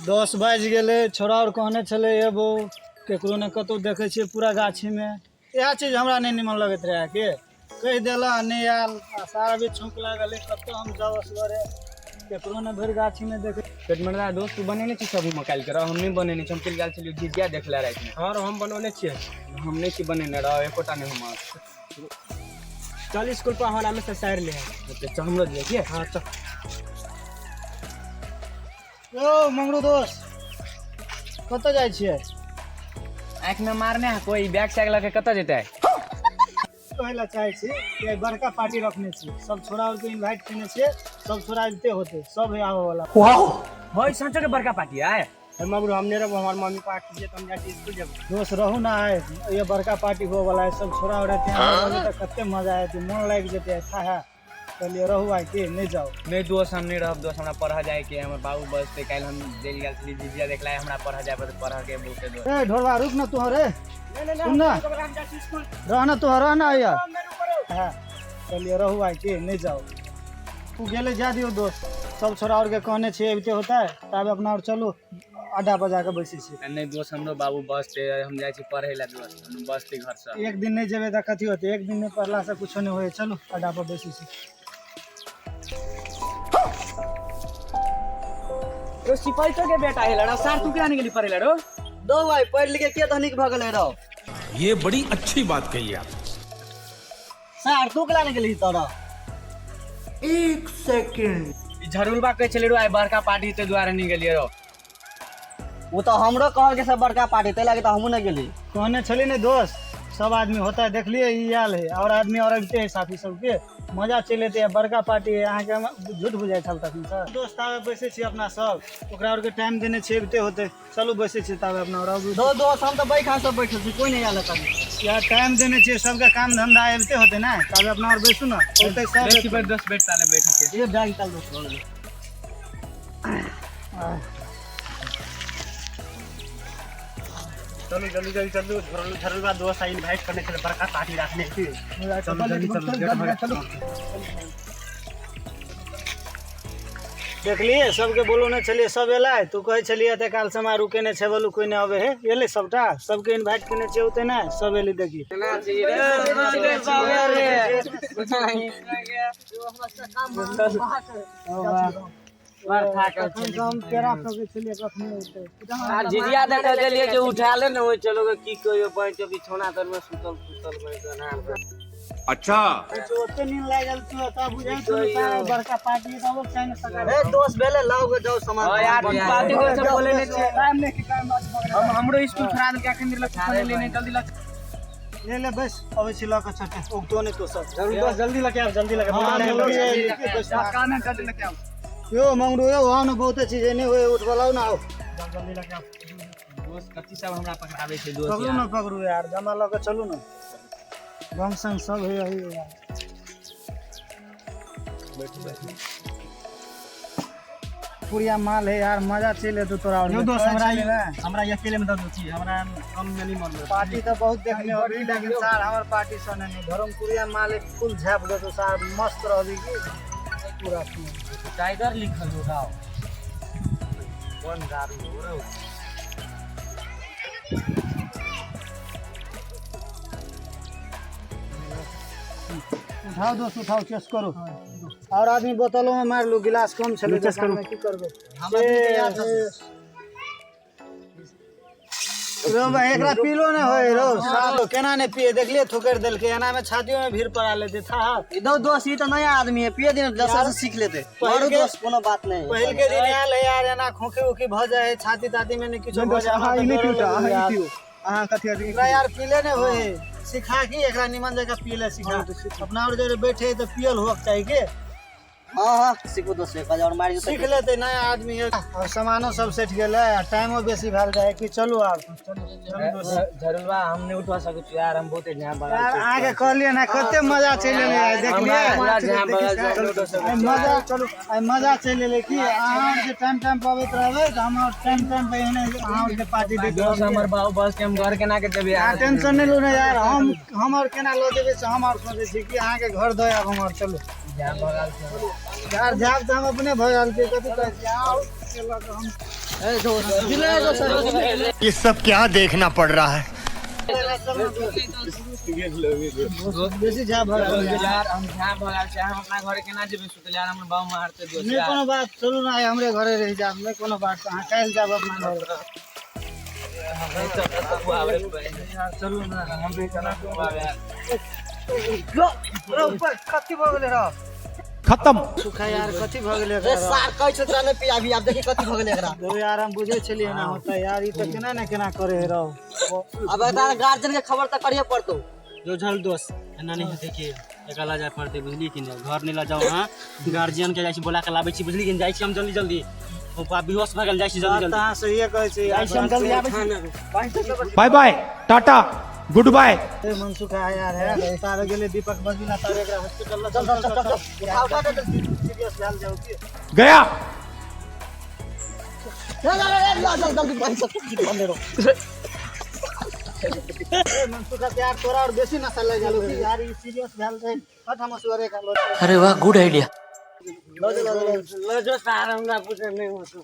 10 बाजि गेलै, छोड़ा आओर कहने छलै एबो, केकरो ने कतहु देखै छियै पूरा गाछीमे। इएह चीज हमरा नहि निमन लगैत रहए के कहि देला नहि आयल आ सारा भी छौंक लागल है, कतऽ हम जाउ असगरे, केकरो ने भरि गाछीमे देखै। पेटमरदा दोस्त, तू बनेने छी सब काल्हि के? हम नहि बनेने छी, हम चलि गेल छलियै झिझिया देखले रातिमे। हँ, हम बनौने छियै। हम नहि छी बनेने रह, एकोटा नहि हम। चल स्कूल पर हमरा में से सारि ले। चल, हमरो दिअ के। हाँ चल। यौ मंगरू दोस्त, कतऽ जाइ छियै? आँखिमे मारने है कोई, बैग सैग लऽ के कतऽ जेतै? कहै लए चाहै छी कि आइ बड़का पार्टी रखने छी, सब छोड़ा आरके इन्वाइट केने छियै, सब छोड़ा अबिते होतै, सब है आबऽ वाला। होय सचो के बड़का पार्टी आय? हे मगरू, हम नहीं रहबो, हमार मम्मी पापा के हम जाके स्कूल जेबो। दोस्त रहू ना, आए ये बड़का पार्टी हुए वाला है, सब छोड़ा उड़ा रहते हैं तऽ कते मजा आयत, मोन लागि जेतै। था है कहलियै रहू आइ के नहि जाउ। नहि दोस्त, हम नहि रहब दोस्त, हमरा पढ़ऽ जाय के, हमर बाबू बजतै। काल्हि हम चलि गेल छली झिझिया देखला, हमरा पढ़ऽ जाय पड़तै, पढ़ऽ के बहुते दोस्त। ए ढोलवा, रुक ना तू, रे सुन ना, रह ना तू, रह ना आइया। हाँ कहलियै रहू आइ के नहि जाउ। तू गेलै जा दियौ दोस्त, सब छोड़ा आओर के कहने छियै अबिते होतै, ताबे अपना आओर चलू अड्डा पर जाके बैसै छी। नहि दोस्त, हमरो बाबू बजतै, हम जाइ छी पढ़ै लए दोस्त, हम बजतै घरसँ। एक दिन नहि जेबै तऽ कथी होतै? एक दिन नहि पढ़लासँ कुछो नहि होइ। चलू अड्डा पर बैसै छी। रो सिपाही तो के बेटा है लड़ा सार, तू केना निकली पढ़ै लए रो? दो भाई, पढ़ लिख के के धनिक भऽ गेलै रौ? ये बड़ी अच्छी बात कही आप। सार, तू केला निकली तोरा? ई झरुलबा कहै छलै रो आइ बड़का पार्टी, ताहि दुआरे नहि गेलियै रो। ओ तऽ हमरो कहल के सब बड़का पार्टी, ताहि लागी तऽ हमहूँ नहि गेली। कहने छली ने दोस्त, सब आदमी होता है, देखलिए ई आयल है और आदमी और अबिते है, साथी सबके मजा चलि एतै, बड़का पार्टी है। अहाँके हम झूठ बुझाइ छल तखन सर दोस्त। ताबे बैसै छी अपना सब, ओकरा आरके टाइम देने छियै, अबिते होतै, चलू बैसै छी ताबे अपना और आबू। दो दोस्त, हम तऽ बैठा सब बैठल छी, कोई नहीं आयल तक। यार टाइम देने छियै, सबके काम धंधा अबिते होतै ने, ताबे अपना और बैसू ने, औतै सब। बेसी पर दोस्त बैठ, ताले बैठ के ये बैग निकाल दोस्त, भऽ गेलै। चलू जल्दी जल्दी चलू, झरल झरलवा दोस्त आई इनवाइट करने के लिए, बड़का पार्टी रखने की। चलू जल्दी चलू, गेट भगा चलू। देखलिए सबके बोलौने छलियै, सब एलै। तू कहै छलियै एते काल समय रुकेने छै, बोलू कोइ नहि अबै है, एलै सबटा, सबके इन्वाइट केने छियै ओते नहि, सब एलै देखी। तखन तऽ हम केरा फेकै छलियै, कखनो एतै। आ झिझिया देखऽ गेलियै जे उठाले ने होइ चलो, की कहियो, बहन बिछौना तर में सुतल सुतल बहन। अच्छा। ओते नींद लागि गेल तू एतऽ बुझाइ छौ ने सारा बड़का पार्टी तऽ अबक चाही ने सकाल। ए दोस्त, भेलै, लाउ गे, जाउ सामान। हाँ यार, पार्टी को सब बोले नहीं छियै। टाइम नहि कि टाइम बात पकड़ा। हम हमरो स्कूल छोड़ा देलकै, अखन देर लग ले नहीं, जल्दी लग। ले ले बस, अबै छी लऽ कऽ चटे, उगतो नहि तो सब। जरूर दोस्त, जल्दी लके आओ, जल्दी लके। हाँ, जल्दी आबि, बस। काम है, जल्दी लके आओ। यौ मंगरू यौ, आउ ने, बहुते चीज नहि होय, उठबलाउ ने, आउ। जल्दी लके आओ। दोस्त, कथी सब हमरा पकड़ाबै छै दोस्त? पकड़ू यार ने, पकड़ू यार, जमा लऽ कऽ चलू ने, रंग संग सब है यही यार। पुरिया माल है यार, मजा चलि एतौ तोरा आओर। यो दोस्त, हमरा कहै छली ने, हमरा अकेले में दर्द होती, हमरा कम में नहीं मन। पार्टी तऽ बहुत देखने होबी, लेकिन सार हमर पार्टी सन नहीं। धर्म पुरिया माल एक फुल झाँप देतो सार, मस्त रहबी की पूरा। टाइगर लिखल हो गाओ, कोन दारू हो रे? उठाओ दोस्त, उठाओ, चेस करू और आदमी बोतलो में मार लू, गिलास कम छलै चेस करू। दोकानमे, की करबै? हमरा पीके याद छै। रो भाई, एकरा पीलो नहि होय रो सालो, केना नहि पिए? देखलिए थुकरि देलकै, एना में छातियो में भीड़ पड़ा लेते था। ई दो दोस्त, ई तऽ नया आदमी है, पिए दिन दशा से सीख लेते। मारू दोस्त, कोनो बात नहीं। पहिल के दिन आयल है यार, एना खोखी उखी भऽ जाइ है, छाती ताती में नहि किछो भऽ जाइ, अहाँ हमरा ई नहि तऽ डरो पीउ, अहाँ लगैए ई यार। पीउ, अहाँ कथी अथी। एकरा यार पीले नहि होय है, सिखा की एकरा निमन जगह पीले सिखा। अपना और जरे बैठे है तऽ पियल होक चाही के। हाँ हाँ, सीखू दोस्त, एक बार और मारि। सीख लेते, नया आदमी है। और सामानो सब सेट गेलै आ टाइमो बेसी भेल जाइ कि, चलू आब, चलू चलू दोस्त। झरुलवा, हम नहि उठवा सकै छी यार, हम बहुते झाँप बगल यार, अहाँके कहलियै ने, कते मजा चलि एलै आइ, देखलियै? पूरा झाँप बगल छै, हम नहि उठवा सकै आइ मजा, चलू आइ मजा चलि एलै कि। अहाँ आर जे टाइम टाइम पर अबैत रहबै तऽ हम आर टाइम टाइम पर एहने अहाँ आरके पार्टी दैत दोस्त, रहब। हमर बाबू बस के, हम घर केना के जेबै अहाँ यार? टेंशन नहि लू ने यार, हम आर केना लऽ जेबै से हम आर सोचै छी कि अहाँके घर दऽ आयब हम आर, चलू। झाँप बगल छै यार, जायब तऽ हम अपने भऽ गेल छियै, कथी कहै छी, आउ, लऽ कऽ हम। ए दोस्त दिले दोस्त। ये सब क्या देखना पड़ रहा है? बेसी झा भऽ गेल यार। यार हम झा भऽ गेल छै, हम अपना घरे केना जेबै सुतल यार, हमर बाबू मारते दोस्त। नहि यार कोनो बात, चलू ने आइ हमरे घरे रहि जायब, नहि कोनो बात, अहाँ काल्हि जायब अपना घर। यार चलू ने, हम भी केना ऊपर कथी भऽ गेलै रौ? खत्म। सुखा यार कथी भऽ गेलै ए एकरा? सार कहै छौ तोरा नहि पियाबी, आब देखी कथी भऽ गेलै एकरा। रौ यार हम बुझै छलियै एना होतै यार, ई तऽ केना ने केना करे है रौ। अब एकरा गार्जियन के खबर तऽ करिये पड़तौ। जो झल दोस्त एना नहीं हेतै कि एकरा लऽ जाय पड़तै, बुझली कि नहि? घर नहि लऽ जाउ अहाँ, गार्जियन के जाइ छी बोला के लाबै छी, बुझली कि नहि? जाइ छी हम जल्दी जल्दी, ओ बा बेहोश भऽ गेल, जाइ छी जल्दी बात तऽ जल्दी। अहाँ सहिए कहै छी यार। जाइ छी हम जल्दी आबै छी। Bye bye tata good bye. ए मनसुख यार है तारे गेलै दीपक बजिना तारे एकरा हॉस्पिटल लऽ चल चल चल चल, उठा उठा के सीरियस भेल जाउ की। गया। ले ले ले ले चल जल्दी भाई सब बंदे रहो। ए मनसुख यार तोरा और बेसी नशा लागि गेल की यार, ई सीरियस भेल रहै हट हम असगरे का लो। अरे वाह, गुड आइडिया। लो लो लो। लो जो सार हमरा पूछे नहीं होतो।